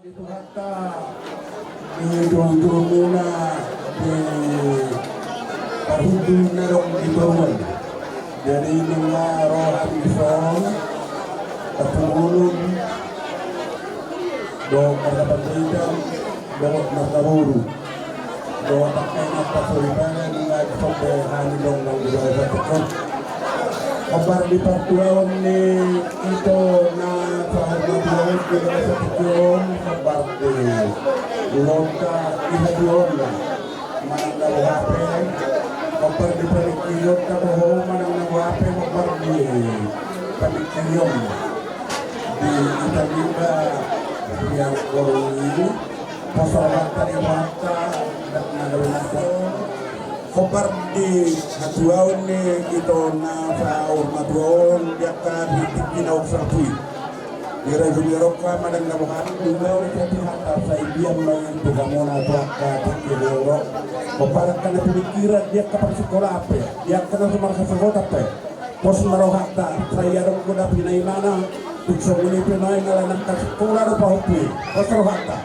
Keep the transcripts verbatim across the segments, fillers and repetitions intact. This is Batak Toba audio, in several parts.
Di Tuhanta, di tulang-tulangmuna, di parhundul na adong di toruan. Jadi nunga ro hami dison, Hasibulan, dohot Marga Panjaitan, dohot Marga Boru. Dohot angka inanta soripada nunga dison be hami dison nang di bagasan tingki on. Hombar di partuaon ni ito na saur matua on di bagasan tingki on, hombar di ulaonta di hatuaonna manang na boha pe, hombar di paningkirionta toho manang na boha pe, hombar di paningkirion di ita niba sian borngin i. Pos rohanta di rohanta, dak na gabe nasa. Hombar di hatuaon ni ito na saur matua on di angka di tingki na umsarpui. Di rajumi roha manang na boha, nunga ro sian Tuhanta, sai diam ma i tu hamuna tu angka tingki na ro. Hombar angka na piningkiran di angka parsikolaan pe, di angka na so marhasohotan pe. Pos ma rohanta, sai adong godang pinaimana, tung songon i pe nuaeng ala na angka sikola do pahompu i, pos rohanta.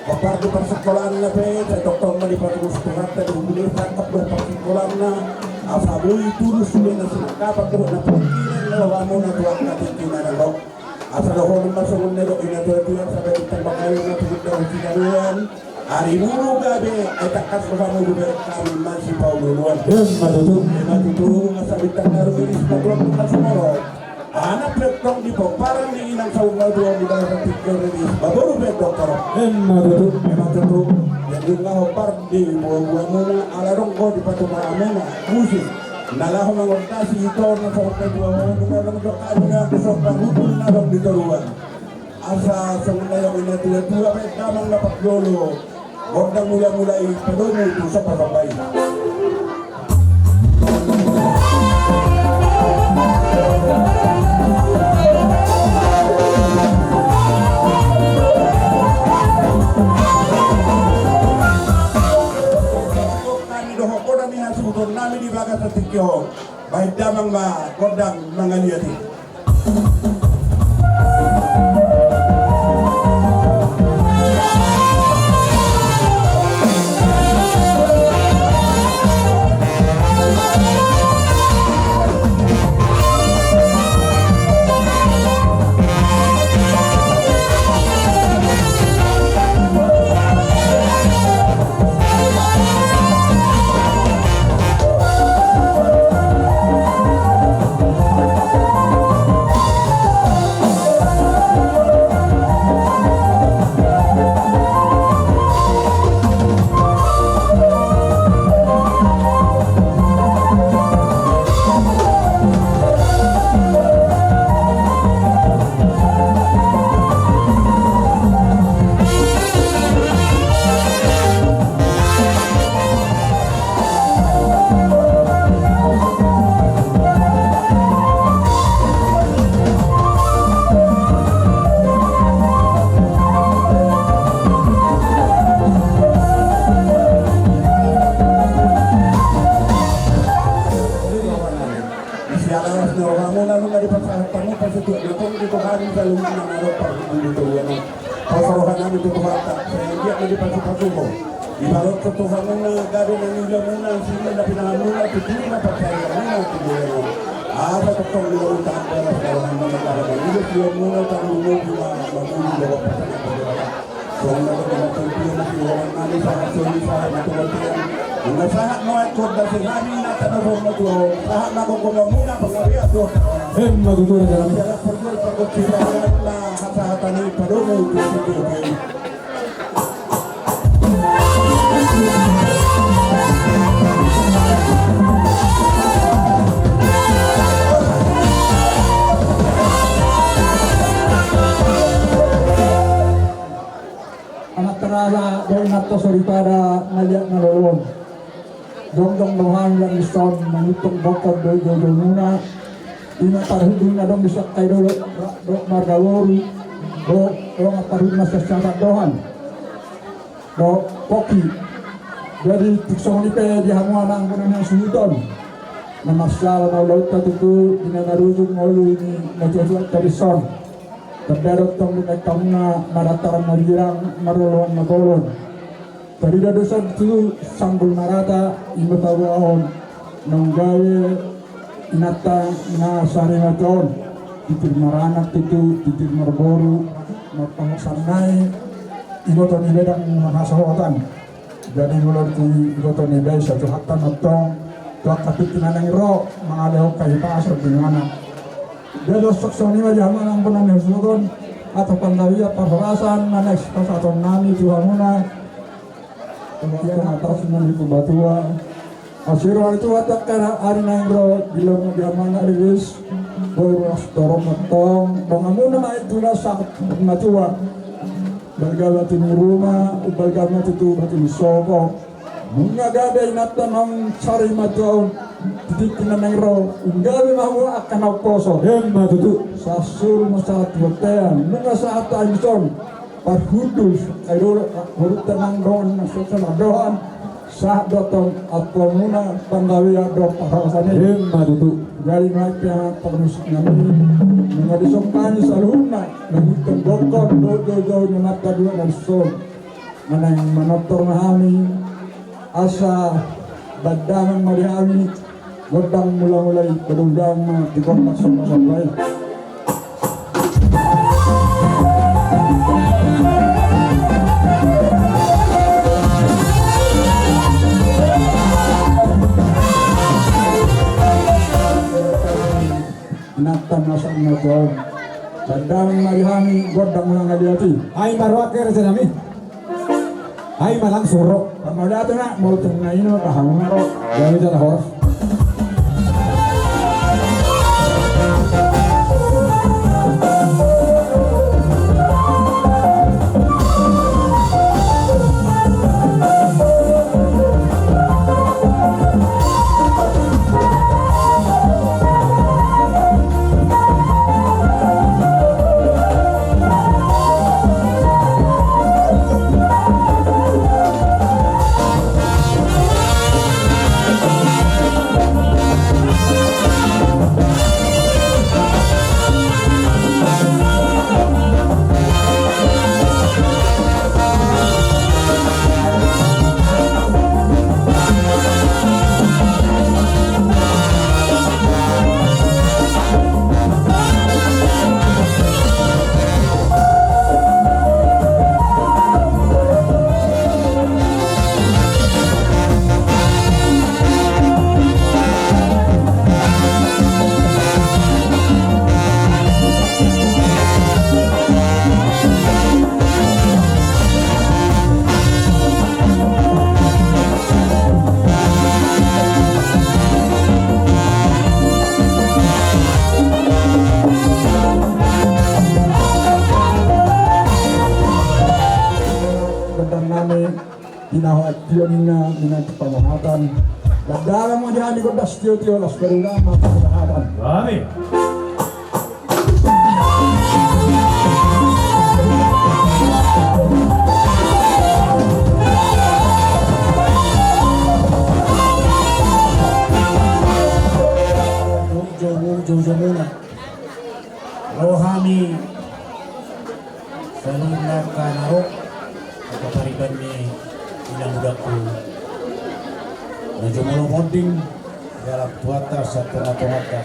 Hombar di parsikolaan na pe, sai tongtong ma dipatulus Tuhanta di hubungi tangkap dohot parsikolaan na, asa boi tulus sude na sinangkapan dohot na piningkiran na rohamuna tu angka tingki na ro. Asa dohonon ma songon na nidok ni natuatua, asa boi tambah kawin na piningkiran siganuan. Ari mulu gabe, ai tangkas rohamu gabe hami masipaolooloan. Emma tutu. Emma tutu, asa bintang na rumiris na tulang na sumorop. Anak pe tong di pomparan ni inang saur matua on di bagasan tingki on riris, baboru pe doktor. Emma tutu. Emma tutu. Jadi nunga hombar di buabuamuna, ala adong ho di patupaonmuna, musik. Na laho mangondasi ito na saur matua on, nunga adong dohot hami na dison parhundul na adong di toruan. Asa songon na nidok ni natuatua, bahen damang na parjolo gondang mulamula i padomu tu sombasomba i. Hami dohot godang ni hasuhutonnami di bagasan tingki on, bahen damang ma gondang mangaliat i. Siala las ni rohamuna nunga dipasahat hamu pasituak na tong di rohami saluhutna na adong parhundul di toruan on. Pos rohanami tu Tuhanta, sai anggiat ma dipasupasu Ho. Dibalos Ho tu hamuna gabe na niulamuna, sian na pinahanmuna, tutu ma parsahatonmuna tu toruan on. Asa tongtong di ulaon tahan balas na rohamuna, gabe mangido silamuna, tarlumobi ma mangolu dohot pasangaphon. Songon na tong di mata tuan na sihohongan nami sahat solu sahat na tuan tian. Nunga sahat nuaeng hondasi hami na tano saur matua on. Sahat ma gomgomon muna panggabean dohot. Emma tutu raja nami. Siala porjual pargonsi raja na hasahatan i padomu tu situtu i. Anak tangana dohot inanta soripada na liat na lolo on. Jongjong do hami nang dison mangitung bongkon dohot joujou muna. Ima parhundul na adong di Sangkai Dolok dohot marga Boru. Dohot dongan parhundul na sian Sahat Dohan dohot Pongki. Jadi tung songon i pe di hamu amang bona ni hasuhuton, na marsiala ma ulaonta tutu di na marujung ngolu ni natuatuanta dison. Tanda do tong di nangkamuna, marataran na girang, maroloan na bolon. Tarida do tutu sanggul na rata, ima paboahon naung gabe inanta na sarimatua on. Titir maranak tutu, titir marboru, marpangasan nai, iboto ni bedang marhasohotan. Jadi molo tu iboto ni basa tu hata na tong tu angka tingki na naeng ro mangalehon hahipason di mana. Dia dosok songon i ma di hamuna ampunan ni hasuhuton atau panggabean parhorasan na naeng sipasahaton nami tu hamuna. Kemudian atas nami tu batua. Asi roha ni Tuhan tu angka ari naeng ro di lomo di hamuna riris. Boi ruas torop na tong. Donganmuna ma i tu na sahat na tua. Balga batu ni ruma, balga ma tutu batu ni sopo. Nunga gabe inanta naung sarimatua on, di tingki na naeng ro, nunga gabe ma hamu angka na umposo. Ima tutu. Sasuru ma sahat tu bontean, nunga sahat tu ison. Parhundul, ai dolo, hurut tenang dongan, na sesa na dohan. Sahat do tong ampuanmuna panggabean dohot parhorasan i. Ima tutu. Jadi nunga i pe ma parmusik nami. Nunga dison hami saluhutna, na hutong bongkon dohot jolo-jolo ni amanta dua na dison. Manang manortor ma hami asa bahen damang ma di hami gondang mula-mula i, gondang ma di gondang somba-somba i. Inanta na sarimatua on. Bahen damang ma di hami gondang mula-mula i. Ai ma roha ke raja nami. Ai ma langsung ro. Pamauliate ma, molo tung na i na ma pahamu ma ro. Jadi jala horas. Gondang nami di na hot tio ninna, ninna tu pamohatan. Bahen damang ma di hami gondang sitio-tio, las baru nama pamohatan. Amin. Jauh-jauh muna. Ro hami saluhutna angka na ro, angka pariban ni inang udakku na jumolo monding di halak Tuhanta sian tonga-tonganta.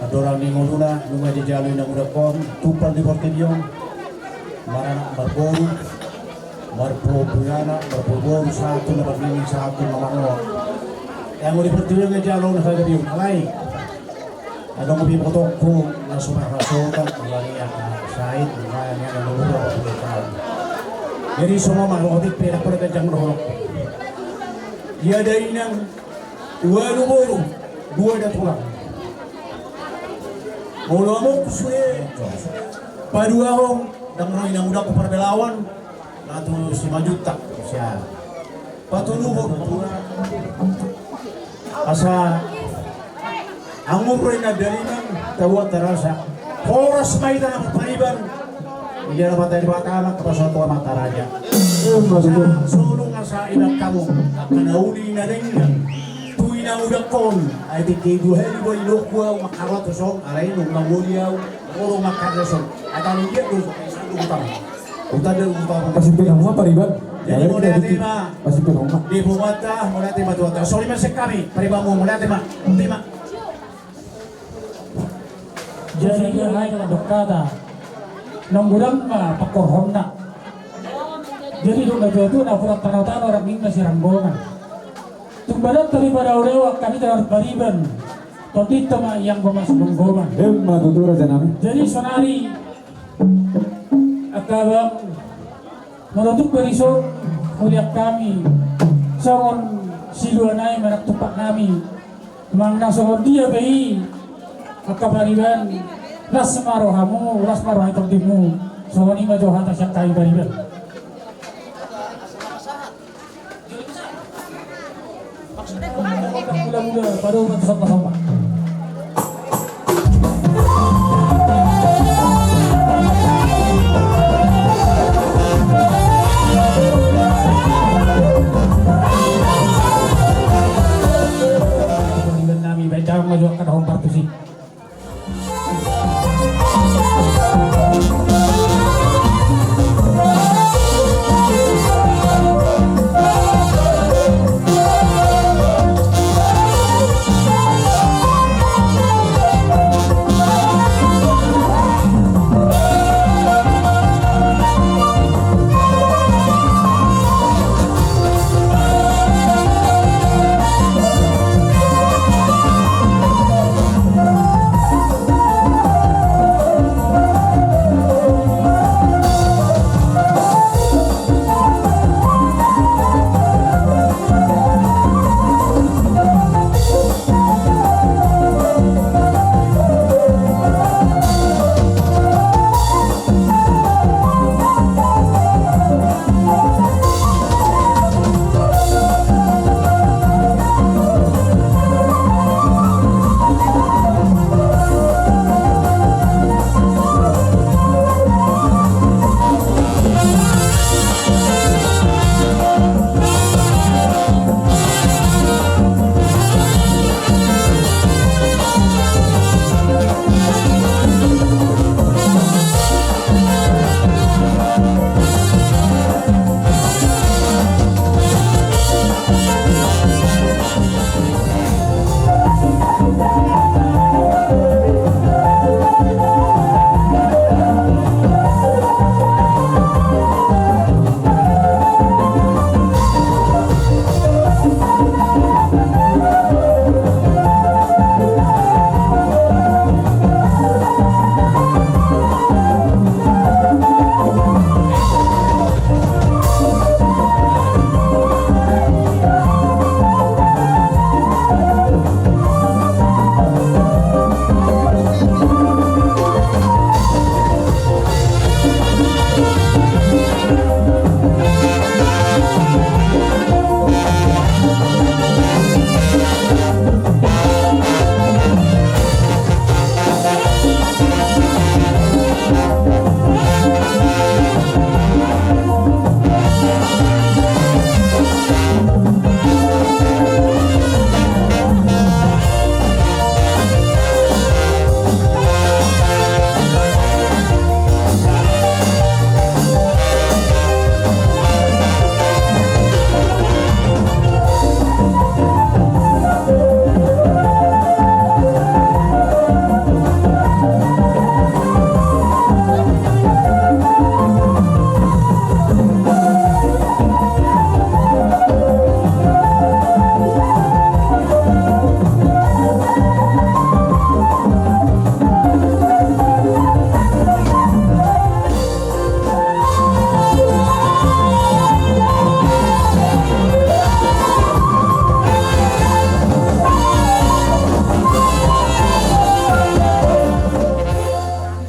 Andorang ni ngoluna nunga dijalo inang udakku on tumpal di portibi on, maranak marboru, marboru anak, marboru boru, sahat tu na marnini, sahat tu na marnono. Anggo di portibi on dijalo na sagabeon, alai adong pe ibotongku na so marhasohotan, alani angka sahit, alani angka na umur opat pulu taon. Jadi songon i ma, otik pe na pola ganjang dohot. Ia da inang, ualu boru, dua da tulang. Molo amongku sude paduahon, ndang ro inang udakku parbelaon, na tu Simanjuntak, sia. Patoluhon asa anggur ro inang da inang, tabuat tarasa. Horas ma hita na marpariban. Ia na mata di mata anak, kepala satu mata raja. Solu asa inang hamu, angka na uli na denggan. Tu Yang udah kon, ai tingki dua hari dua ilo gua makarot song, alai nung nang woli au, oro makarot song. Atau dia tuh, satu utang. Utang dia utang. Pasti pegang rumah, Pak Iban. Jadi, mau lihat, Pak. Pasti pegang rumah. Di rumah dah, mau lihat, Pak, tuh. Sorry, Mas, kami, Pak Iban, mau lihat, Pak. Terima. Jadi, ia hai na mandok hata, naung godang ma pangkorhonna. Jadi, dung na jolo tu na pura tano-tano, rangginna siranggongan. Tung badan tali pada urewa, kami telah bariban. Tondinta ma iang gomas gomgoman. Emma tutu, raja nami. Jadi, sonari, angka abang, molo tung pe dison, huliat hami songon silua nai manang tumpak nami. Manang na songon dia pe i, angka pariban, las ma rohamu, las ma roha ni tondinmu. Songon i ma jo hata sian hami pariban. Mula-mula, padomu tu somba-somba. Pariban nami, baen damang ma jo angka na hombar tusi.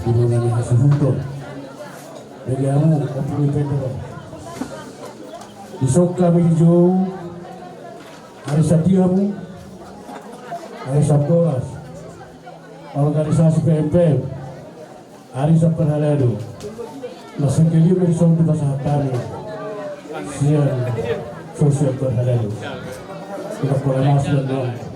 Di bagasan hasuhuton. Jadi hamu, Ompu ni Petro. Dison hami dijou, ari satiamu, ari sambolas, organisasi P M P M, ari samparhalado. Na sangkali ma dison dipasahat hami sian sosial parhalado. Kita pola masuk dan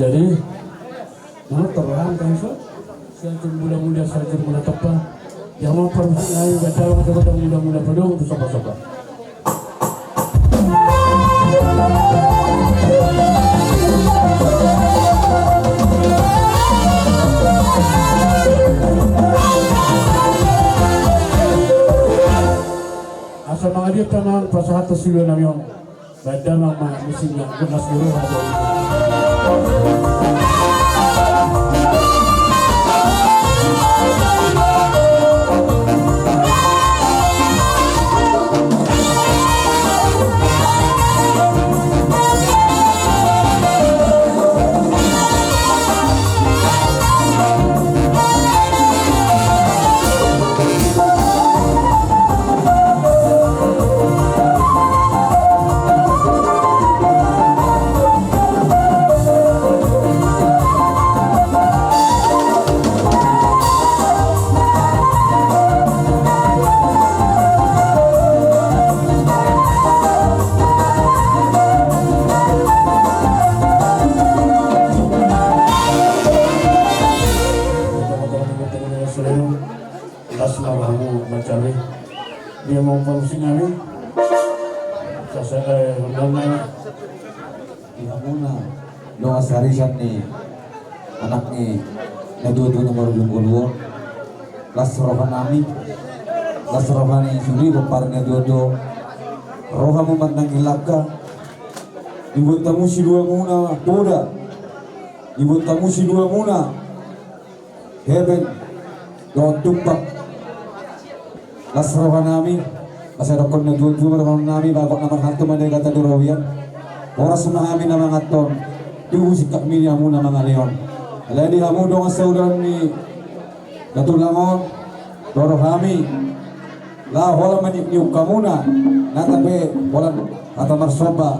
Jadi, na terang kan so. Sianjur Mula-mula, Sianjur Mula Tompa. Ia ma parmusik nami, bahen damang jolo Mula-mula Padong tu somba-somba. Asa mangaliat ma pasahat tu silua nami on. Bahen damang ma musik na golas ni roha. Las ma rohamu, Bang Charlie. Dia mau pamusik nami. Sasa, eh, undang nami. Di hamuna dongan sarisan ni anak ni natua-tua na marujung ngolu on. Las roha nami. Las roha ni sude pomparan na tuatua on. Ro hamu manang i langka. Dibuat hamu siluamuna poda. Dibuat hamu siluamuna hepeng dohot tumpak. Las roha nami. Asa dokkon na tuatua ma dohonon nami, bagot na marhalto ma daging, hata di robean. Horas ma hami na manganhon, tubu singkatmi di hamu na mangalehon. Alai di hamu dongan saudara ni na tulang on, ro do hami laho holan maniukniuk hamuna, nang pe holan hata marsomba,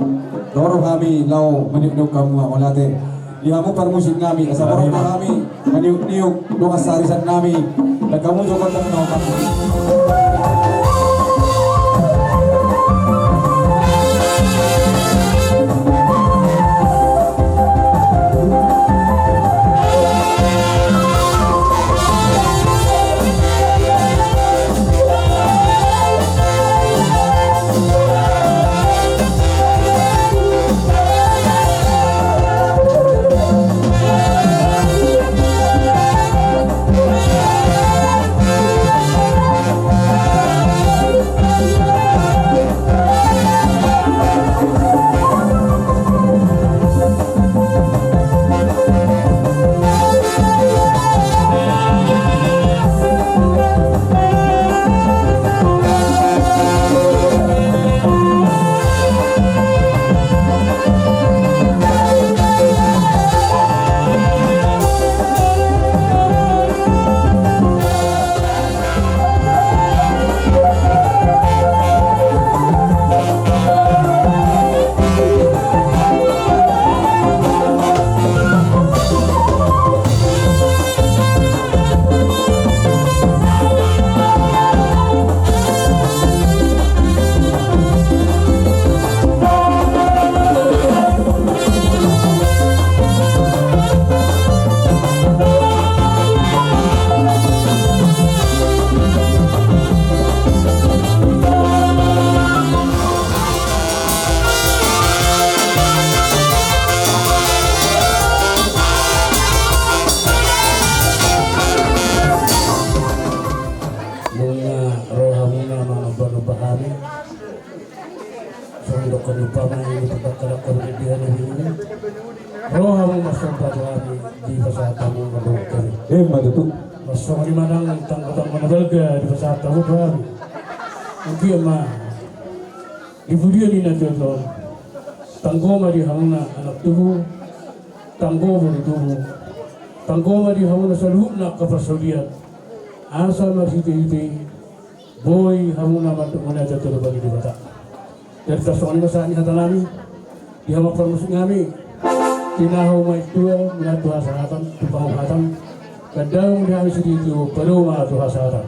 ro do hami laho maniukniuk hamuna. Mauliate di hamu parmusik nami, asa borhat ma hami maniukniuk dongan sarisan nami. Baen hamu jo gondang na opat. Nunga ro hamuna mangombanombak hami. Songon didok ni umpama, ingkon dipardangkandangkon di hami. Ro hamu marsomba tu hami, dipasahat hamu mandok hami. Ima tutu. Songon i ma nang tanggotanggo na balga dipasahat hamu tu hami. Anggiat ma di pudian ni na tuatua on, tanggo ma di hamuna anak tubu, tanggo boru tubu, tanggo ma di hamuna saluhutna angka parsaulian. Asa marhitehite i boi hamuna mandok mauliate tu Debata. Jadi tarsongon i ma sahat ni hata nami. Di hamu parmusik nami, tinahu ma i tua, mauliate tu hasahatan, tu panguhatan. Gandang di hami sude i tua, pado ma tu hasahatan.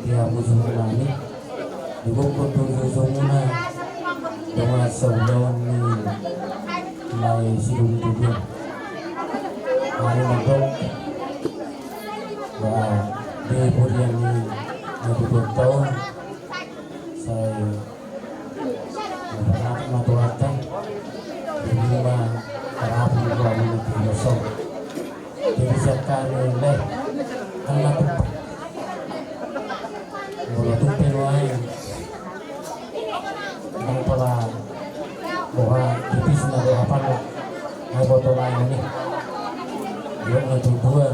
Di hamu suhut nami, di gokhon do suhut muna, dongan saulaon ni na i sidung tubu. Hami mandok, ba, di pudian ni na tubu taon, sai Mauliate ma tu Debata. Jadi ma tarapung tu amun tu dosa. Jadi siap kami leh. Anak tu. Mula tu penuai. Nang pola boha tipis na boha pala. Nang botol air ni. Dia na tu dua.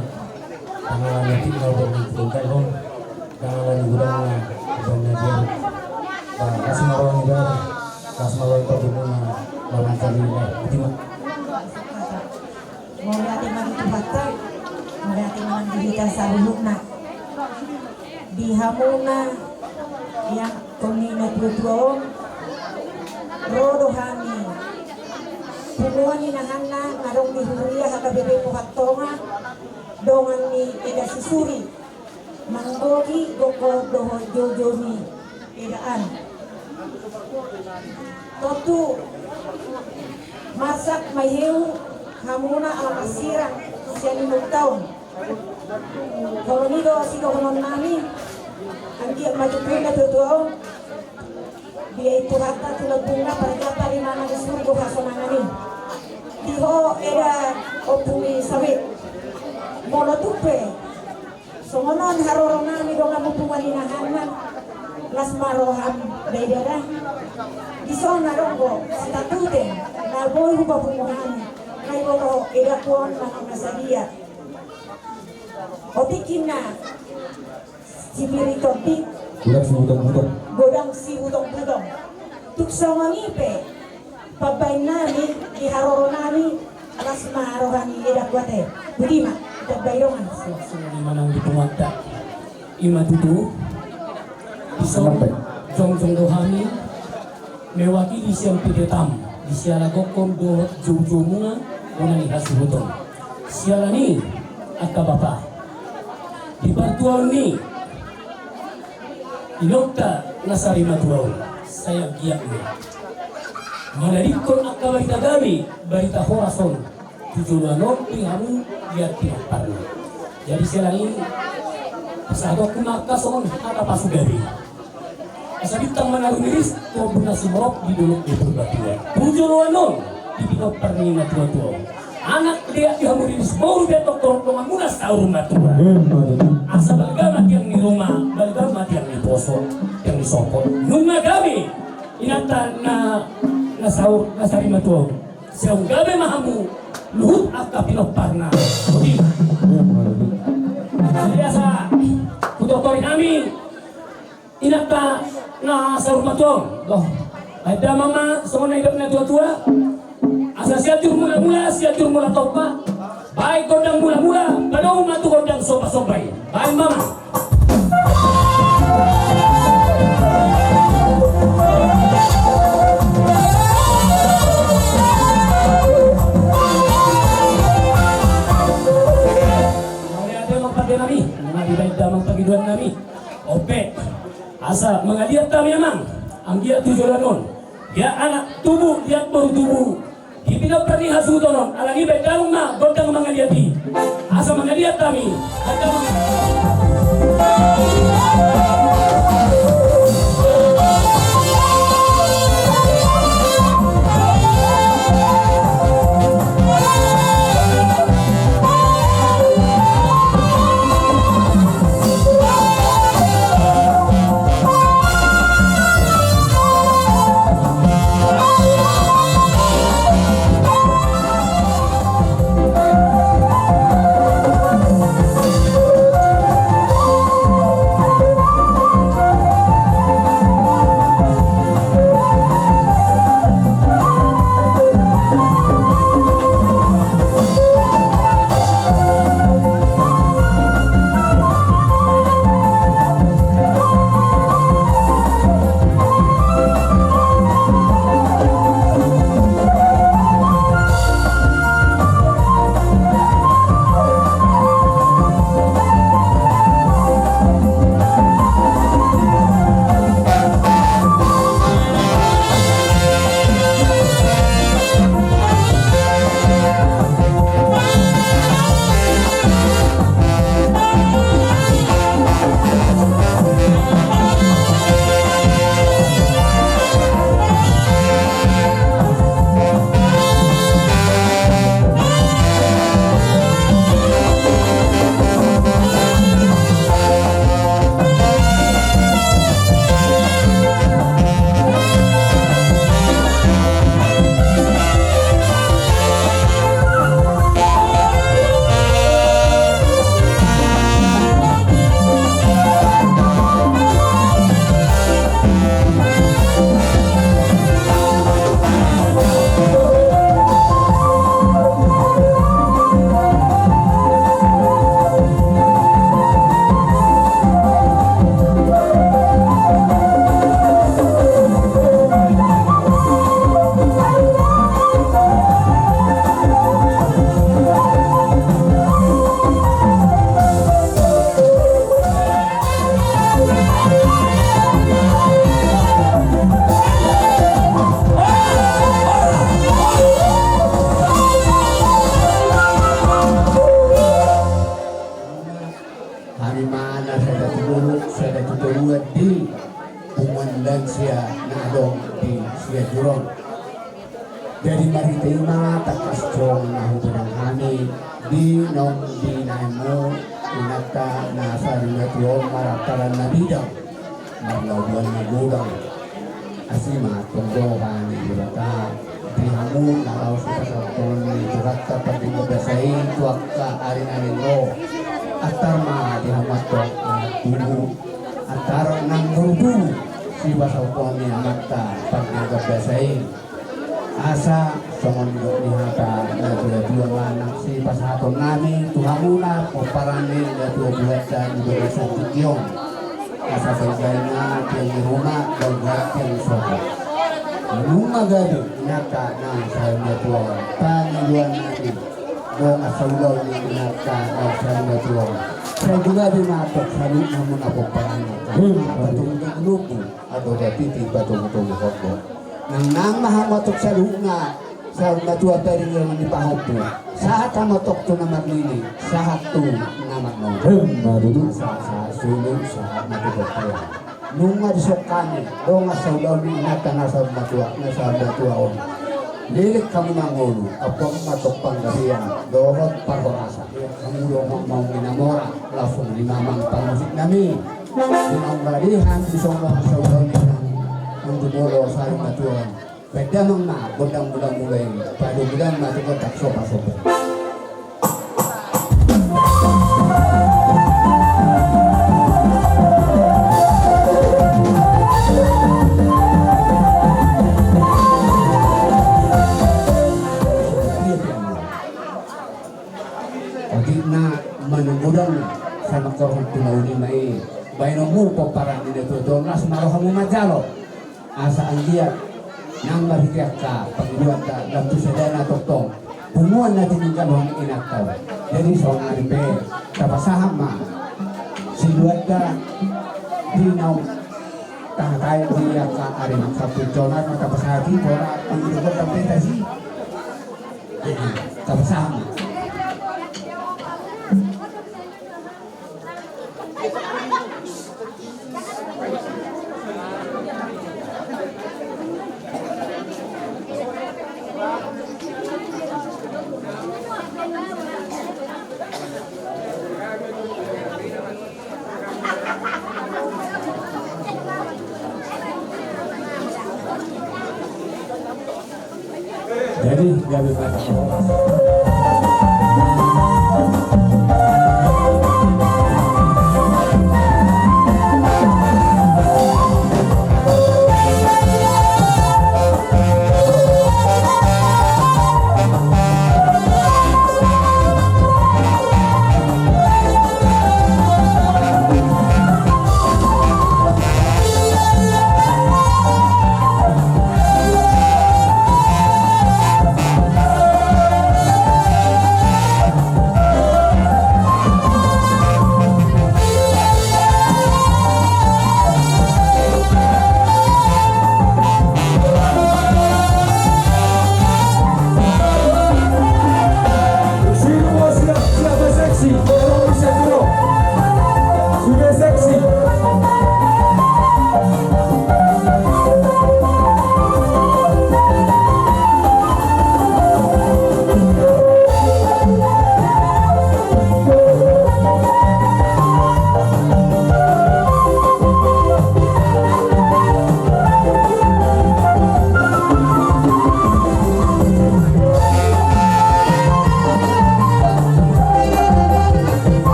Tangan na tinggal dan tinggal dong. Dang ala ni godang na, godang na biar. Ba, las ma roha ni bari, las ma roha ni pardenggan na, lawan kami na, iti ma. Mauliate ma di Tuhanta, mauliate ma di hita saluhutna. Di hamuna, ia toni na tuatua on, ro do hami. Punguan ni nahanna, na adong di huria H K B P Pohat Tonga, dongan ni Eda Susuri. Manggohi gokhon dohot joujou ni edaan. Tontu marsak maieu hamuna ala marsirang sian inong taon. Holong i do sidohonon nami, Anggiat ma tutu na tutu on. Dia i Tuhanta tu lambungna, parjapa rimana di surgo hasonangan i. Di ho eda Ompu ni Sawit. Molo tung pe songon on haroronami donganmu punguan ni nahanna, las ma roham da i dada. Dison adong do sitatute na boi hupapungu hami, na iboto edangku on manang na sadia. Otik ninna Sipir ni tondi. Godang sibutong-butong. Godang sibutong-butong. Tung songon i pe pambaennami di haroronami, las ma roha ni edangku ate. Boti ma, tambai dongan. Songon i ma nang di punguanta. I ma tutu. Dison jongjong do hami mewakili sian pitetam di siala gokhon dohot joujou muna bona ni hasuhuton. Siala ni i angka bapa, di partuaon ni inongta na sarimatua on, sai anggiat ma manadingkon angka barita gabe, barita horas on tu joloan on di hamu di pinomparna. Jadi siala ni i pasahatonku ma angka songon hata pasupasu gabe. Asa bintang manaru riris tu ombun na sumorop di dolok ni Purbatua. Tu joloan on di pinompar ni natuatua on, anak deak di hamu riris, boru deak tongtong, donganmuna saur matua. Asa balga ma tiang ni ruma, balga ma tiang ni poso, tiang ni sopo. Nunga gabe inanta na, na saur, na sarimatua on. Sai gabe ma hamu luhut angka pinomparna. Boti. Jadi asa hutortori hami inanta na saur matua on. Doh. Baen damang ma songon na nidok ni natuatua. Asa Sianjur Mulamula, Sianjur Mula Tompa. Baen gondang mulamula, padomu ma tu gondang sombasomba i. Baen ma ma. Mauliate ma pandenami, nunga dibaen damang pangidoannami. Ope. Asa mangaliat hami amang, anggiat tu joloan on, dia anak tubu, dia boru tubu di pinompar ni hasuhuton on, alani i baen damang ma gondang mangaliat i. Asa mangaliat hami. Harimana sada tuguruk, Sada tu toruan di punguan lansia na adong di Sianjur on. Jadi marhite i ma tangkas songon na hupodang hami di naung binahenmu inanta na saur matua on marapparan na bidang, marlabuan na godang. Asi ma tong do hami Debata di hamu na laos sipasahaton ni Tuhanta pardenggan basa i tu angka ari na naeng ro. Antar ma di hamu antong anak tubu, antar nang boru tubu, sipasahaton ni Amanta pardenggan basa i. Asa songon nidok ni hata na tua-tua ma nang sipasahaton nami tu hamuna pomparan ni na tua-tuanta di bagasan tingki on. Asa bangga ma tiang ni ruma, bangga tiang ni soha. Nunga gabe inanta na saur matua on, pangidoan nami, dongan saulaon ni inanta na saur matua on. Sai gabe ma antong saluhut hamuna pomparan i. Hmm. Patogu-togu lubu, atau dapiti patogu-togu hondo. Nang, nang ma hamu antong saluhutna saur matua, pairing-iringan ni pahompu. Sahat hamu antong tu na marnini, sahat tu na marnono. Emma tutu. Sahat, sahat sulu, sahat ma tu bontean. Nunga dison hami dongan saulaon ni inanta na saur matua, na saur matua on. Lilik hamu mangolu, ampu hamu ma antong panggabean dohot parhorasan. Hamu do ma maung ni na mora, langsung ni mamang pangusik nami. Di naung rade hami dison dongan saulaon ni inanta na jumolo saur matua on. Baen damang ma gondang mula-mula i, padomu damang ma tu gondang sopa-sopa. Otik na manang godang, sai mangkorhon tu na uli ma i. Baenonmu pomparan ni na tua-tua on, las ma rohamu manjalo. Asa anggiat nang marhite angka pangidoanta lam tu sadana tongtong punguan na tininggalhon inanta on. Jadi saonari pe tapasahat ma siluanta di naung tahatai di angka ari na sampulu on, ma tapasahat i, tora pangidoan tampeta si. Tapasahat ma. Jadi gabe mata.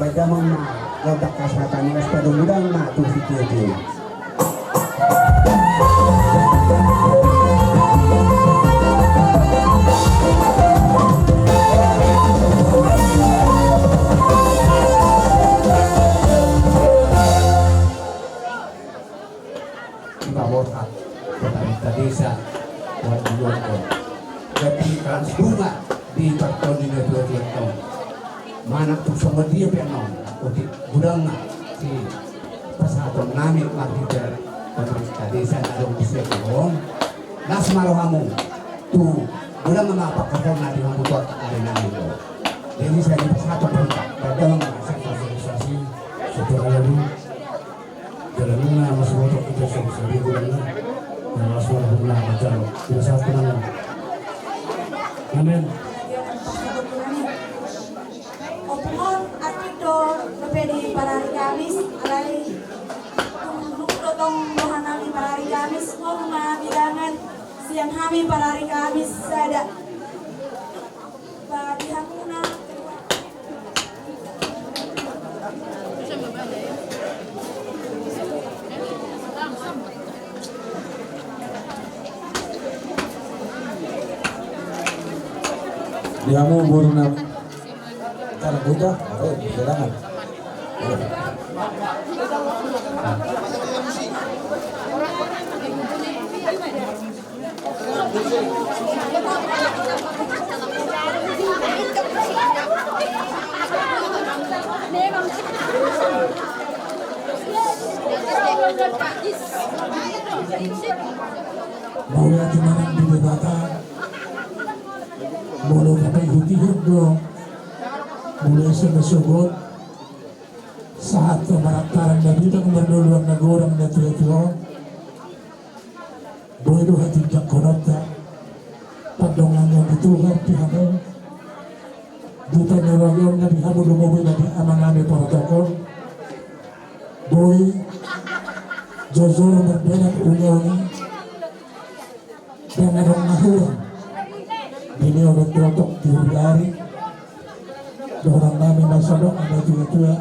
Baen damang ma gondang hasahatan i, laos padomu damang ma tu sitio-tio. Iba borhat, pemerintah desa, buat duluan kau. Jadi transbunga di partondi na tua-tua kau. Manang tung songon dia pe annon, otik godang na sipasahaton nami marhite pemerintah desa na adong di Sianjur on. Las ma rohamu, tu godang ma pangkorhonna di hamu tu ari na naeng ro. Jadi, sai dipasahat pe dalan, sosialisasi, sosialisasi. Dalanna masiboto hita, sosialisasi dalanna. Dalan masiboto hita manjalo. Dipasahat pe dalanna. Amin. Ompung on, asing do dope di parari Kamis, alai dung dung do tong roha nami parari Kamis, on ma bilangan sian hami parari Kamis sada. Bagi hamuna. Di hamu boru nami. Tanah Buta, oh, silakan. Mauliate ma nang di Debata. Molo tapaihutihut do, molo ise ma sogot, sahat tu parantaran na bidang, marnoluan na godang na tuatua on. Boi do hatindanghononta, pandonganion ni Tuhan di hamu. Di panuragion na di hamu, lumobi ma di amanami protokol. Boi jojor mardalan ulaon i. Dang adong na hurang. Bini obat dotok di huriari. Dohonon nami ma songon na tuatua.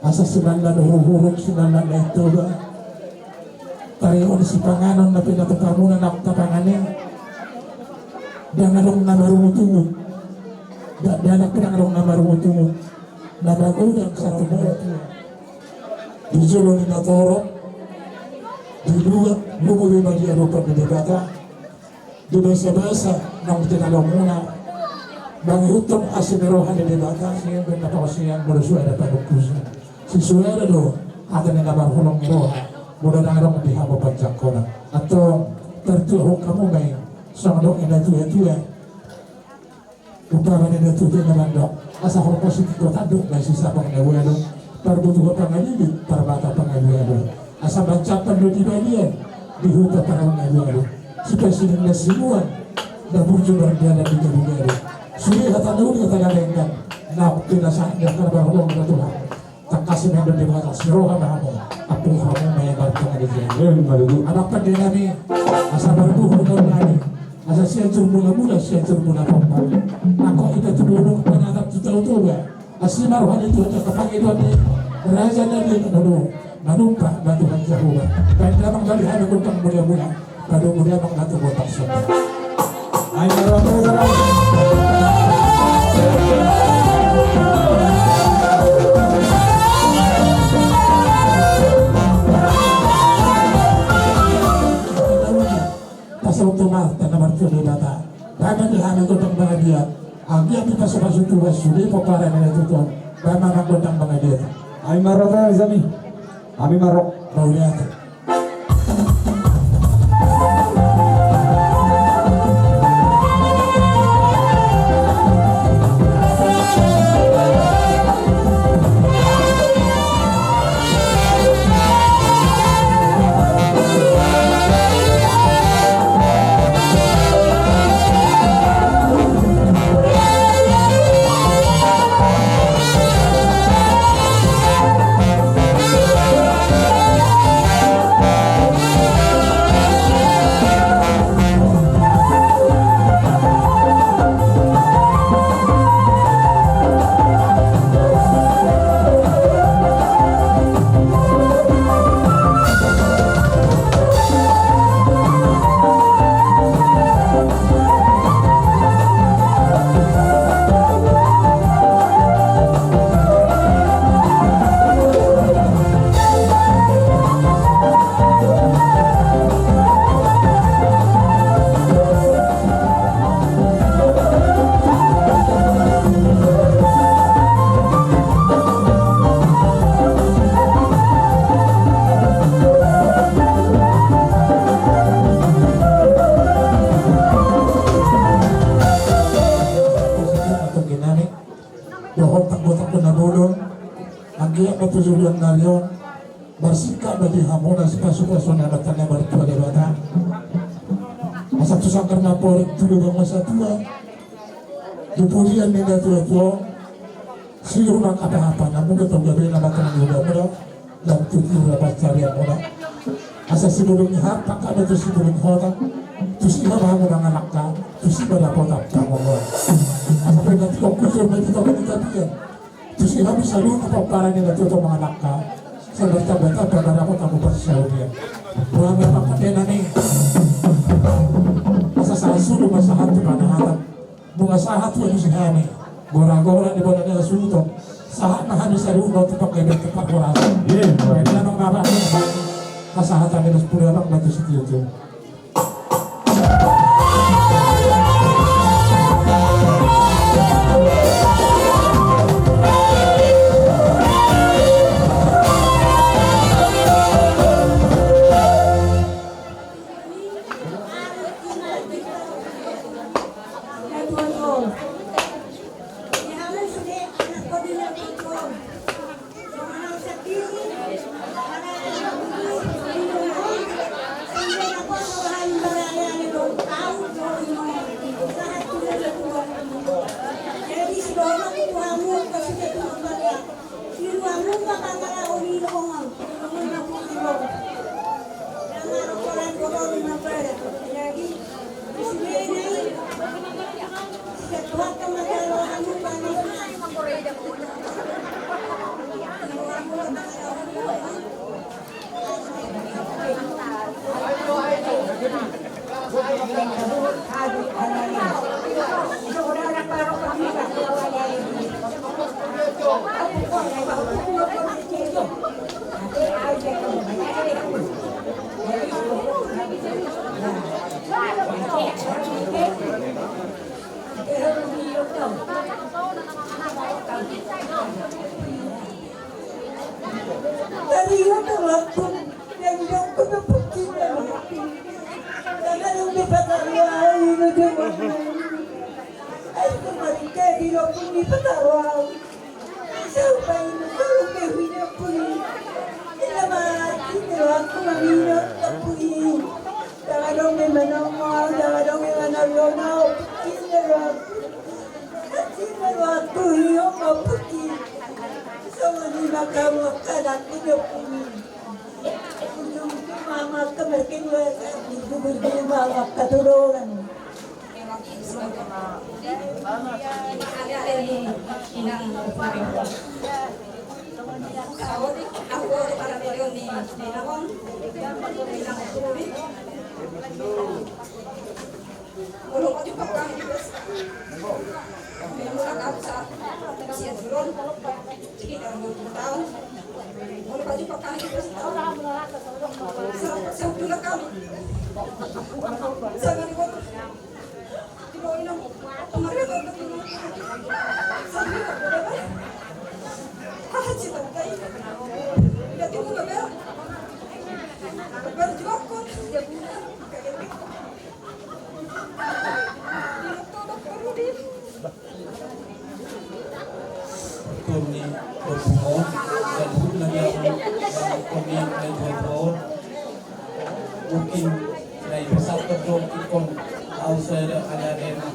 Asa sinanda do huruhuruk, sinanda na i Toba. Tarihon sipanganon na pinatupa muna na tapangan i. Dang adong na marungutungut. Dakdanak pe dang adong na marungutungut. Na magodang satu mona. Di jolo ni natorop, di luat, lumobi ma di adopan ni Debata. Di basabasa naung tinalomuna, mangihuthon asi ni roha ni Debata, sian bahen na paosean, molo suada panungkusan. Sisuada do hata ni na marholong ni roha, molo dang adong di hamu panjangkonan. Antong, tartuahon hamu ma i, songon dok ni na tuatua. Umpama ni na tuatua na mandok, asa horbo sitikotanduk na sisapang na ualu, parbutuha pangalibit, parmata pangalualu. Asa mancapan do di balian, di huta pangalualu. Sipasiding na sinuan, na burju mardalan di galugalu. Sude hata na uli, hata na denggan, na pinasahat ni angka na marholong na Tuhan. Tangkas ma i, Debata, siroha ma hamu, ampu hamu ma i marpangadean. Amang pande nami, asa marbuhur ma hamu, asa sian jur mulamula, sian jur mula pompa. Anggo hita tu dolok panatap tu Tao Toba, asi ma roha ni Tuhan, angka pangidoan ni raja na di na dolo, manumpak ma Tuhan Jahowa. Baen damang bagi hami gondang mulamula. Padomu dia mangatu botak sobat. Ai maratu. Pasal utama tanda martu di data. Baen di hami gondang bahagia. Anggiat dipasupasu Tuhan sude pomparan ni na tutu on. Baen ma gondang bahagia. Ai maratu jami. Hami marok. Mauliate. Dohot tanggo-tanggo na bolon, anggiat ma tu joloan ni ari on marsingkat bagi hamuna sipasupasu ni Amanta na martua Debata. Asa tu sanggar na porik tu lubang na satua, di pudian ni natua-tua on, sirumang hata-hata na mula tau gabe na matang ni uda-uda. Lam tu tiur rapat carian muna. Asa sibulung ni harta kami tu sibulung hota. Tu si ma hamu mangalangka, tu si ma dapotan pangomoan. Asa pe nanti kau kusur ma di toko ni tapian. Tu si ma bisa lu tu pamparan ni natua-tua mangalangka. Sabar tamba-tamba na dapotan mu parsaulian. Buang apa katena ni. Asa sahat sulu ma sahat tu panahatan. Nunga sahat tu alusi hami. Gora-gora ni bona ni asuto. Sahat ma hami saluhutna tu panggabean tu parhorasan. Iya. Baik, nama ngapa ni? Hasahatan ni sepuluh abang batu sitio tu. Dang adong be manongol, dang adong be manongol, na opukin do rohangku. Asing do rohangku, hiong ma opukin. Songon i ma hamu angka anakku di ompung i. Ujung-ujung ma hamu angka markendua, ujung-ujung ma hamu angka turunan. Toni Bopungo, dan hut na dia pun, dan toni na dia pun. Mungkin na i pesan kedok ikon au saya ada ada enak.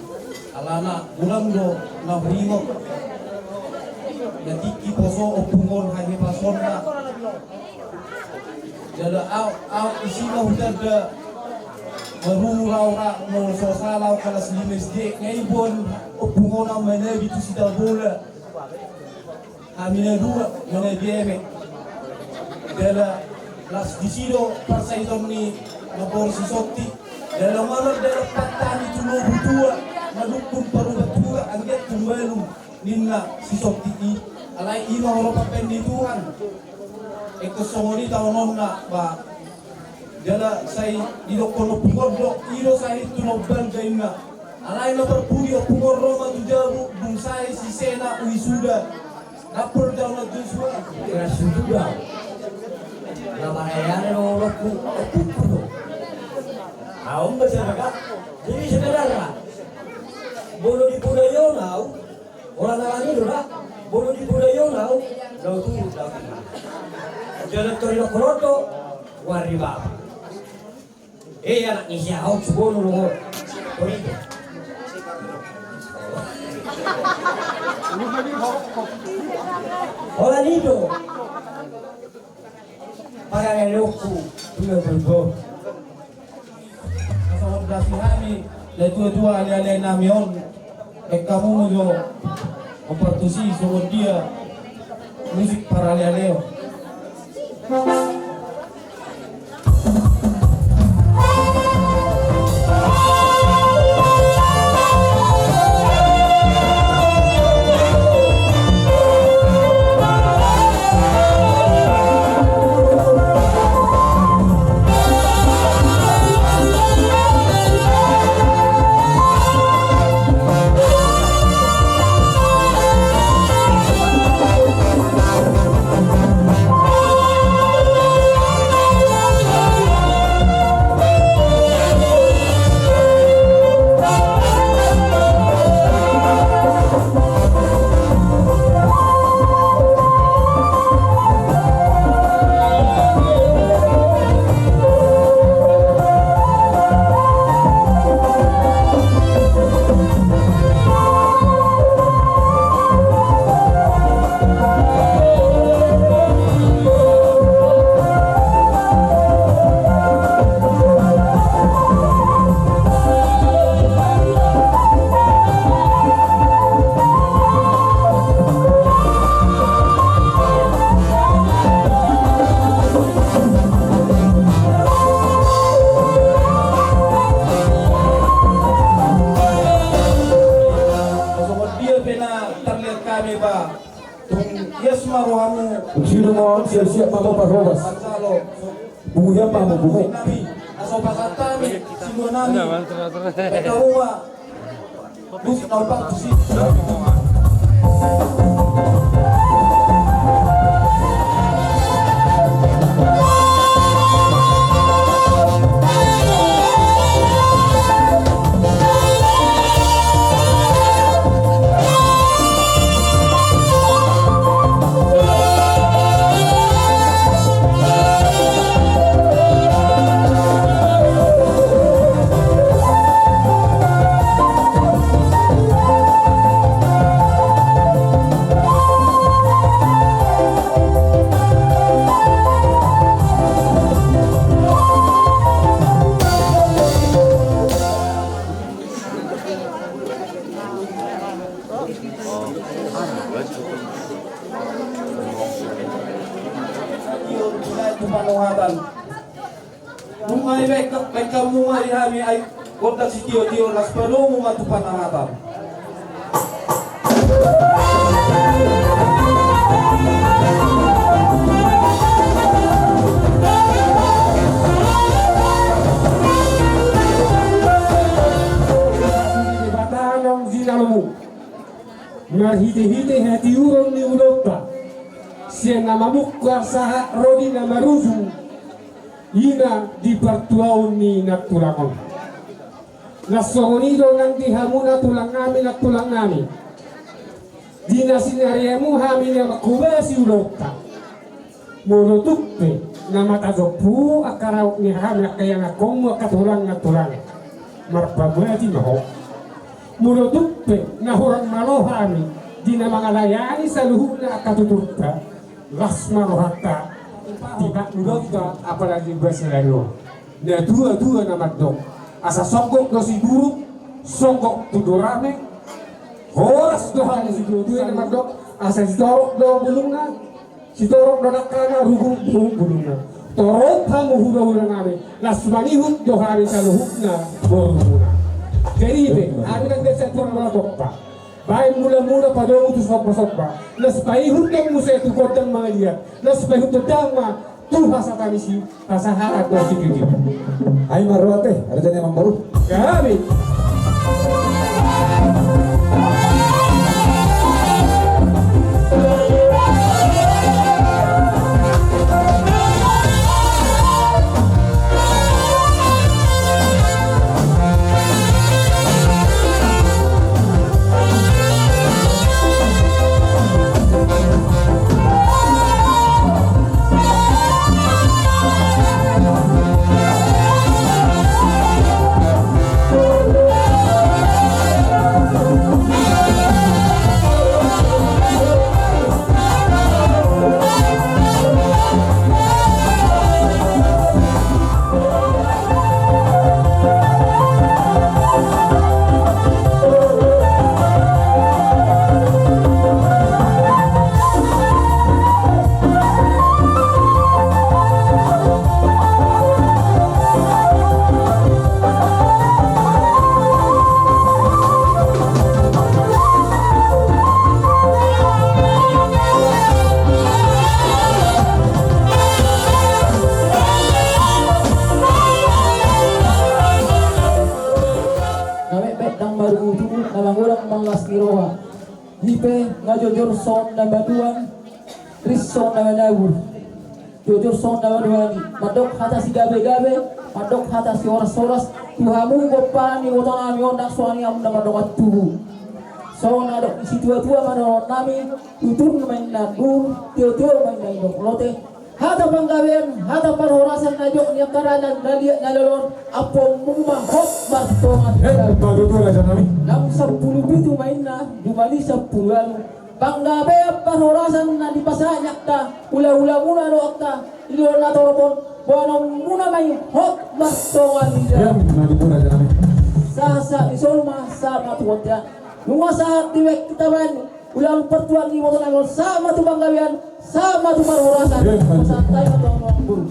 Alana bulan do na huingot. Na tingki poso Ompung on hage pasonna. Jala au, au isi ma hutanda. Maruru rau ra molo so sala au kalas lima S D ngai bon Ompung on au manabi tu sita bola. Hami na dua manabi eme. Jala las disi do parsaiton ni na boru si Sonti. Jala manor jala patani tu lobu tua na dukun parubat tua anggiat tumbalum. Ninna si Sonti i, alai i ma horopan ni Tuhan. Ingkon songon i taononna ba. Jala sai didokkon Ompung on do, i do sahit tu na umbalga inna. Alai na parpudi Ompung on ro ma tu jabu, dung sae sisena wisuda. Dapur taon na Joshua. Keras sudah. Na marayana do Ompungku, Ompungku do. Au ma siapa kak? Jadi sebenarnya. Bono di Pudayo nau. Orang alami do dah. Molo di budaya on au, laut tu laut i. Jala tori na koloto, wari bapa. Eh, anak ni sia au, sugonu lo. Tori. Holan i do. Paralealeonku, dua berbo. Asa on dasi hami, dai tua-tua ale-ale nami on. Baen hamu jo, ompartusi songon dia musik paralealeon. Songon dia pe na tarlihat hami ba. Tung ias ma rohamu. Tung sidung on, siap-siap ma ho parhobas. Pungu hian ma ho pungu. Asa pasahat hami, sidung nami. Eka ruma. Musik na ompartusi. Nunga dibaen hamu ma di hami aek gondang sitio-tio, laos padomu ma tu panahatan. Debata naung jinalomu. Marhite-hite hatiuron ni ulaonta, sian na mamungka sahat ro di na marujung, i na di partuaon ni nantulang on. Laos songon i do nang di hamuna tulang nami, nantulang nami. Di na sinariamu hami na manghobasi ulaonta. Molo tung pe na matajompu angka raut ni hami angka ianakhonmu angka tulang nantulang, marpamati ma ho. Molo tung pe na hurang malo hami di na mangalayani saluhutna angka tuturta, las ma rohanta. Tipak ulaonta apalagi basa lalu. Na tua-tua na mandok, asa songgop do siburuk, songgop tu dorame. Horas do hami, na tua-tua na mandok, asa sitorop do bulungna, sitorop do dangkana, ruhut-ruhut bulungna. Torop hamu hula-hula nami, las manihut do hami saluhutna borumuna. Jadi i pe, hami nang desa Tuan Manatompa. Baen mula-mula padomu tu somba-somba. Las paihut do muse tu gondang mangaliat. Las paihut do dang ma tu hasa Tamisi, pasahaton do sititi. Ai ma ro ate, raja ni amangboru. Gabe. Manlas ni roha. I pe nga jojor songon na manuan, ris songon na manabur. Jojor songon na manuan i. Mandok hata sigabe-gabe, mandok hata sihoras-horas tu hamu pomparan ni ibotonami on, ndang songon i hamu na mardongan tubu. Songon na didok ni situa-tua ma dohononnami, tutur ma inna duhur, tio-tio ma inna indok lote. Hata panggabean, hata parhorasan na jok ni angka raja na liat na lolo on, ampuonmu ma hot martonga ni jabu. Emma tutu, rajanami. Naung sampulu pitu ma inna, jumadi sampulu ualu. Panggabean parhorasan na dipasahat ni angka hula-hulamuna dohot angka di dolok na torop on, boanonmuna ma i hot martonga ni jabu. Emma tutu, rajanami. Sahat-sahat ni solu ma, sahat ma tu bontean. Nunga sahat dibahen hita bahen, ulaon partuaon ni ibotonami on, sahat ma tu panggabean, sahat ma tu parhorasan. Emma tutu. Sahat ma tu panggabean.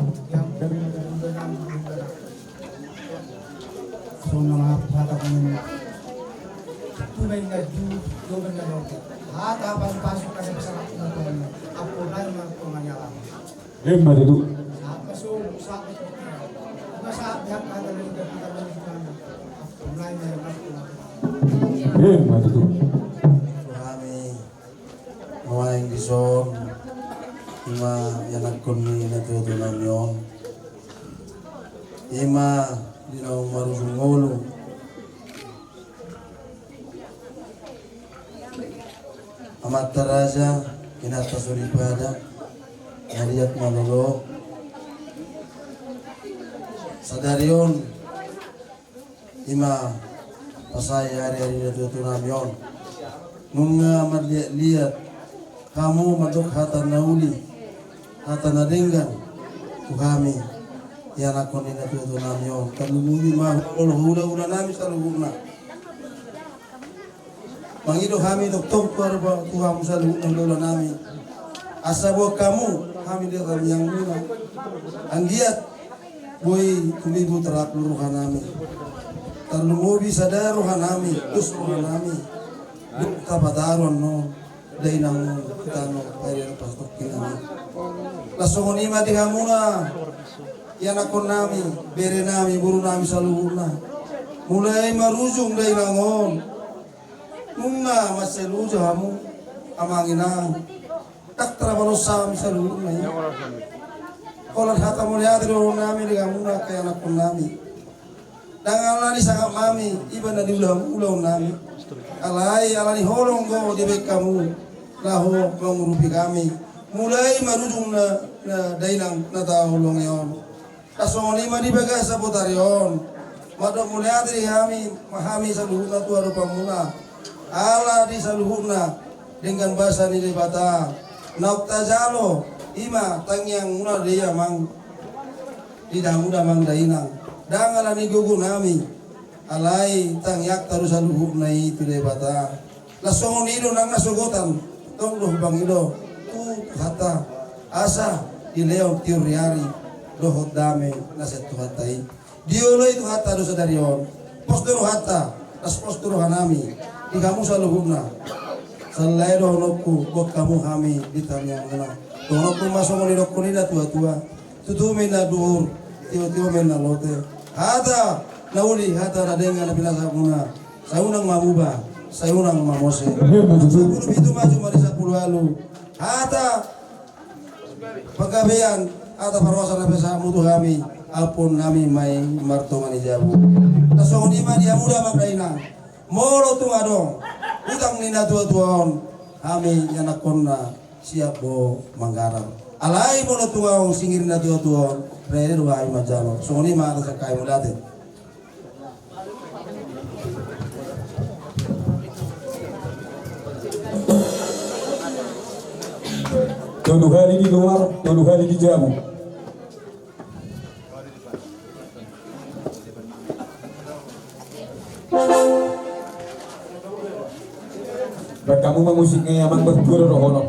Songon na hata ni tutu ma inna duhur, tio ma inna lote. Hata pasu-pasu na pasahat ni Tuhan. Ampuonmu ma hot martonga ni jabu. Emma tutu. Emma tutu. Hami nuaeng dison, i ma ianakhon ni natua-tuanami on. I ma di naung marujung ngolu. Amanta raja, inanta soripada, na liat na lolo. Sadari on, i ma pasahat ari-ari ni natua-tuanami on. Nunga marliat-liat hamu mandok hata na uli, hata na denggan tu hami, ianakhon ni natua-tuanami on. Tarlumobi ma hula-hulanami saluhutna. Mangido hami tongtong tu hamu saluhutna hula-hulanami. Asa boan hamu hami di tangiangmuna. Anggiat boi tumibu tarapul rohanami. Tarlumobi sada rohanami, dos rohanami. Dung tapataru annon dainang on tu tano, paida pasatongkinami. Laos songon i ma di hamuna ianakhonnami, berenami, borunami saluhutna. Mulai marujung dainang on. Nunga mansai loja hamu, amang inang. Ndang tarbalos hami saluhutna i. Holan hata mauliate dohononnami di hamuna angka ianakhonnami. Ndang ala ni sangap nami, iba na di ulaon, ulaonnami. Alai ala ni holong do dibahen hamu laho mangurupi hami. Mulai marujung na, na dainang na taholongi on. Asa songon i ma di bagasan botari on. Mandok mauliate di hami, ma hami saluhutna tu adopanmuna. Ala di saluhutna denggan basa ni Debata naung tajalo, i ma tangiangmuna do i, amang. Di hamu damang dainang. Ndang ala ni gogonami. Alai tangiangta do saluhutna i tu Debata. Laos songon i do nang na sogot an, tong do hupangido tu Tuhanta, asa dilehon tiur ni ari dohot dame na sian Tuhanta i. Dioloi Tuhanta do sadari on. Pos do rohanta, laos pos do rohanami di hamu saluhutna. Sala i dohononku, boan hamu hami di tangiangmuna. Dohononku ma songon nidokkon ni natua-tua. Tutu ma inna duhur, tio-tio ma inna lote. Hata na uli, hata na denggan na pinasahatmuna. Sai unang ma muba, sai unang ma mose. Emma tutu. Sampulu pitu ma jumadi sampulu ualu. Hata panggabean, hata parhorasan na pinasahatmu tu hami, ampuonnami ma i martonga ni jabu. Asa songon i ma di hamu damang dainang. Molo tung adong utang ni natua-tua on, hami ianakhonna siap do manggarar. Alai molo tung adong singir ni natua-tua on, rede do hami manjalo. Songon i ma ate sangkami, mauliate. Tolu hali di luar, tolu hali di jabu. Bahen hamu ma musik i, amang, bertuah rohono.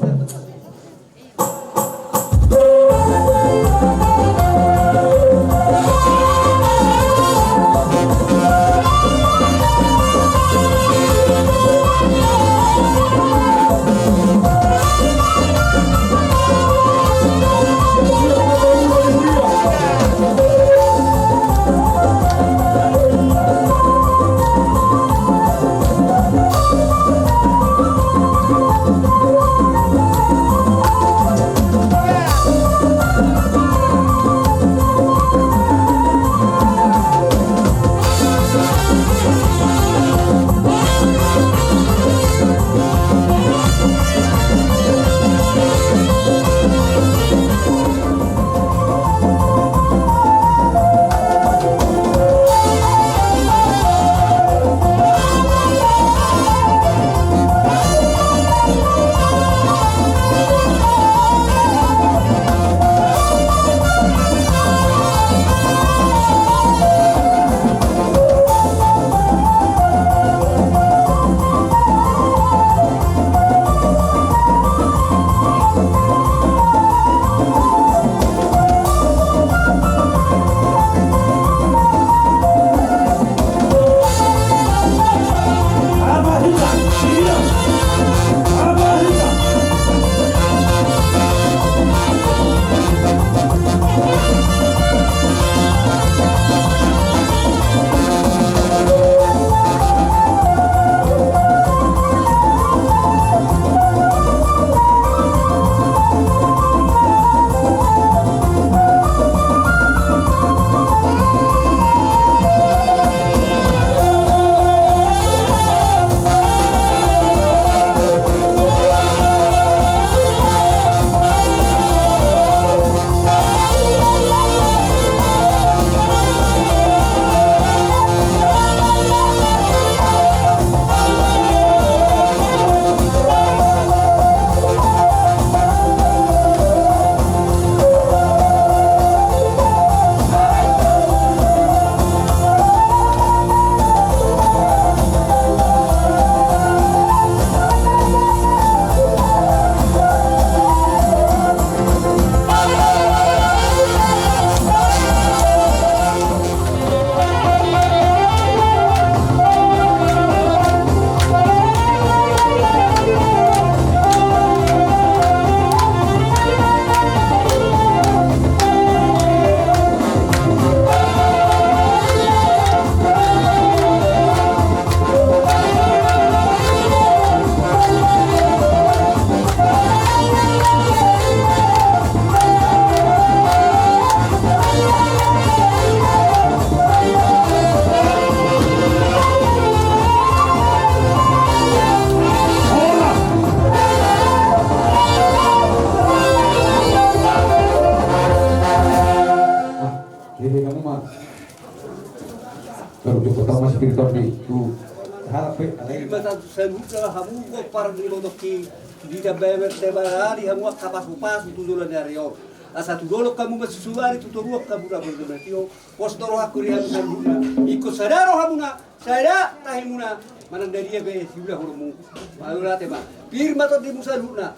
Saluhutna hamu pomparan ni botongki, ditambai martamba ari hamu angka pasupasu tu joloan ni ari on. Asa tu dolok hamu masusuari, tu toruan hamu na marnamati on. Pos do rohangku di hamu saluhutna. Ingkon sada rohamuna, sada tahimuna, manang na dia pe siulahononmu. Mauliate ma. Pir ma tondimu saluhutna.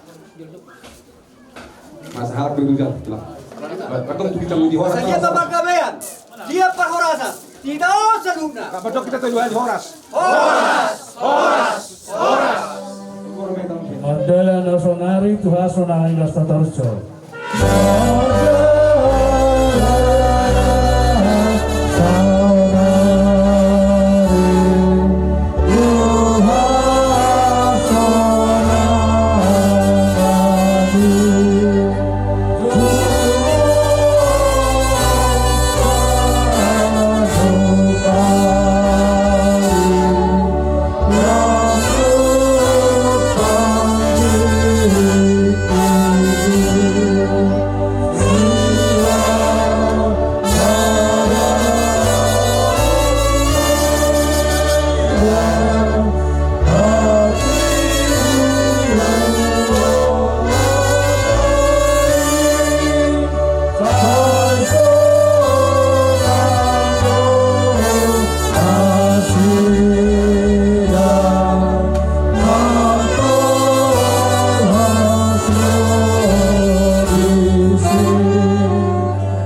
Masa harap dulu jam. Ba-, badong tu kita di horas. Sadia ma pardamaian, dia parhorasan. Kita on saluhutna. Ba-, badong kita tu di horas. Horas, horas, horas. Mardalan do saonari tu hasonangan i, las na torus jo.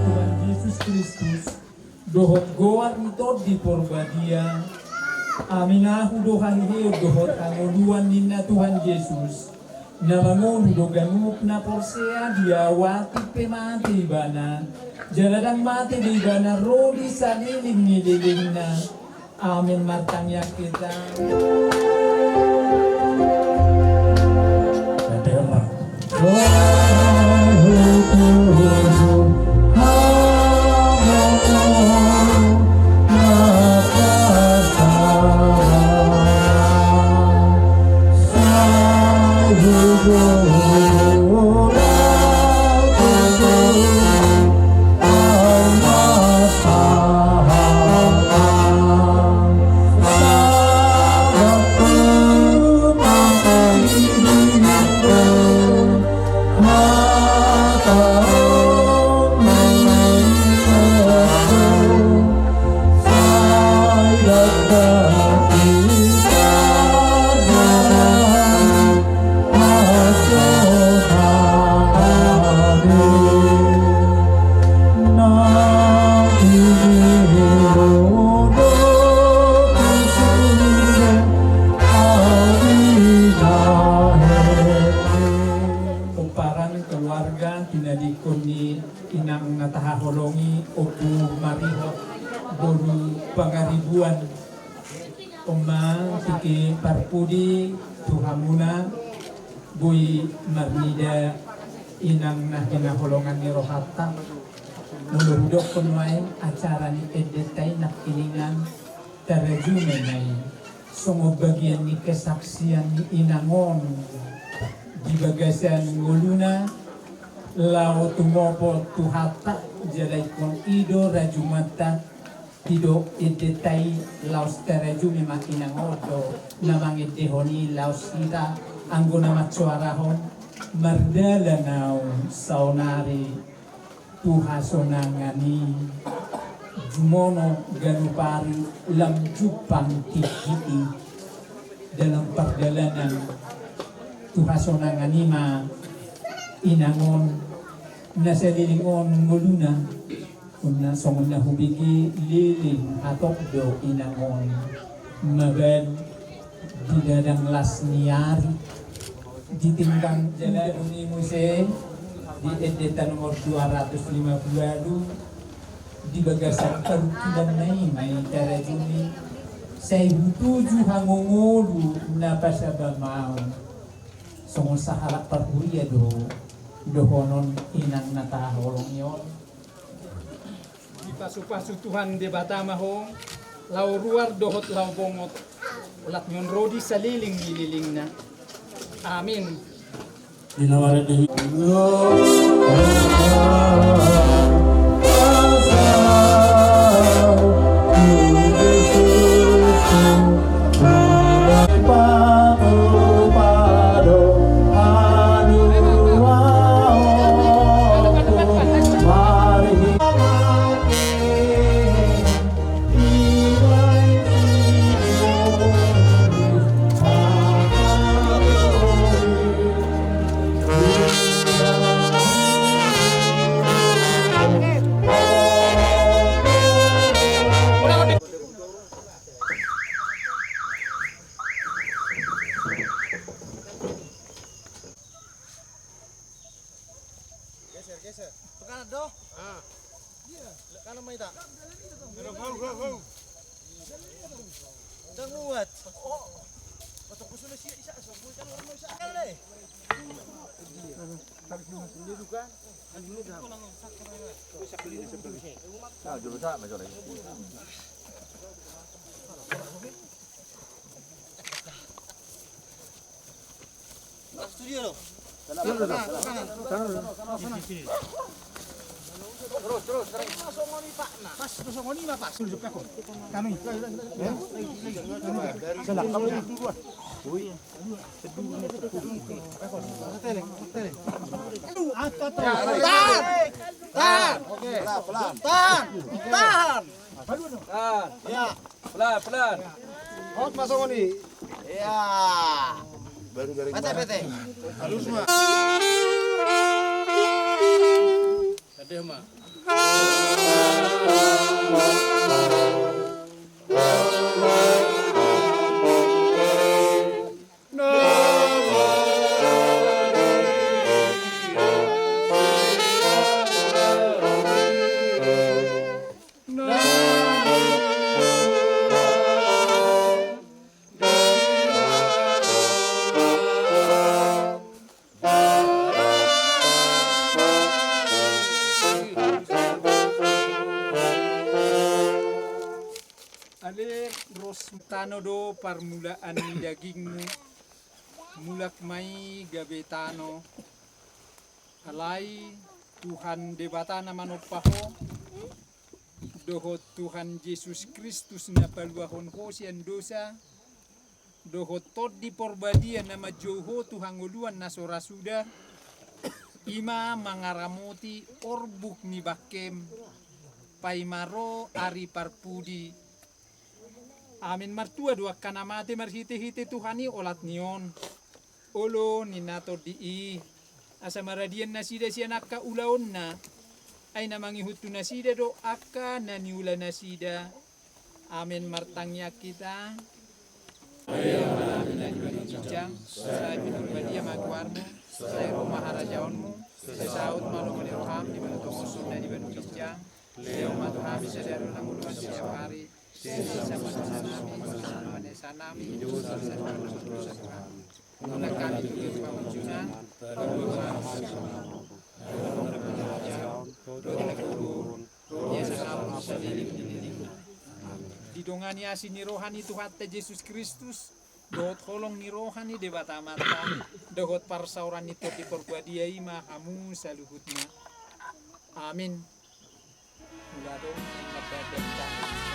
Tuhan Jesus Kristus, dohot goar ni Tondi Porbadia, amin, ahu do haheheon dohot hangoluan ninna Tuhan Jesus, na mangolu do ganup na porsea di Ahu, atik pe mate ibana, jala ndang mate be ibana ro di salelenglelengna. Amin. Martangiang hita. Pomparan keluarga, tinadingkon ni inang na tahaholongi, Ompu Marihot boru Pangaribuan. On ma tingki parpudi tu hamuna, boi marnida inang na hinaholongan ni rohanta. Molo hudokkon nuaeng acara ni endenta i nangkiningan, tarajumi ma i songon bagian ni kesaksian ni inang on di bagasan ngoluna, laho tumopot Tuhanta, jala ingkon i do rajumanta. Didok endenta i, laos tarajumi ma inang on do na mangendehon i, laos hita anggo na mansoarahon, mardalan ahu saonari tu hasonangan i, jumono ganup ari lam jumpang tingki i. Dalam pardalanan tu hasonangan i ma inang on, na saleleng on ngoluna. Songon na hubege, leleng hatop do inang on, maban di dadang las ni ari, di tinggang jala dung i muse di endenta nomor dua ratus lima puluh ualu, di bagasan parungkilanna i ma i tarajumi, sai hutuju hangoluan na pasabam ahu. Songon sahalak parhuria do dohonon inang na tahaholongi on. Dipasupasu Tuhan Debata ma ho, laho ruar dohot laho bongot, olat ni on ro di saleleng ni lelengna. Amin. Do? Ah. Kanan ma hita. Hau, hau, hau. Ndang muat. Tahan! Tahan! Tahan! Tahan! Ya. Pelan, pelan. Hot masuk ni. Ya. Baru dari mana? Pete, pete. Halus, Mak. Tadi, Mak. Ale ros tano do parmulaan ni dagingmu, mulak ma i gabe tano. Alai Tuhan Debata na manompa ho, dohot Tuhan Jesus Kristus na paluahon ho sian dosa, dohot Tondi Porbadia na manjou ho tu hangoluan na so ra suda, i ma mangaramoti orbuk ni bangkem, paima ro ari parpudi. Amen. Martua do angka na mate marhitehite Tuhan i olat ni on. Olo ninna Tondi i, asa maradian nasida sian angka ulaonna. Ai na mangihut tu nasida do angka na niula nasida. Amen. Martangiang hita. Ia ma na di banua ginjang, sai pinarbadia ma goarmu, sai ro ma harajaonmu, sai saut ma lomo ni roham di banua tonga on songon na di banua ginjang. Lehon ma tu hami sadari on hangoluan siapari. Sesa ma dosanami, songon na manesa hami dosa ni na mandosa tu hami. Unang hami togihon tu pangunjunan. Didongani asi ni roha ni Tuhanta Jesus Kristus, dohot holong ni roha ni Debata Amanta, dohot parsaoran ni Tondi Porbadia, i ma hamu saluhutna. Amin. Mula adong na badan.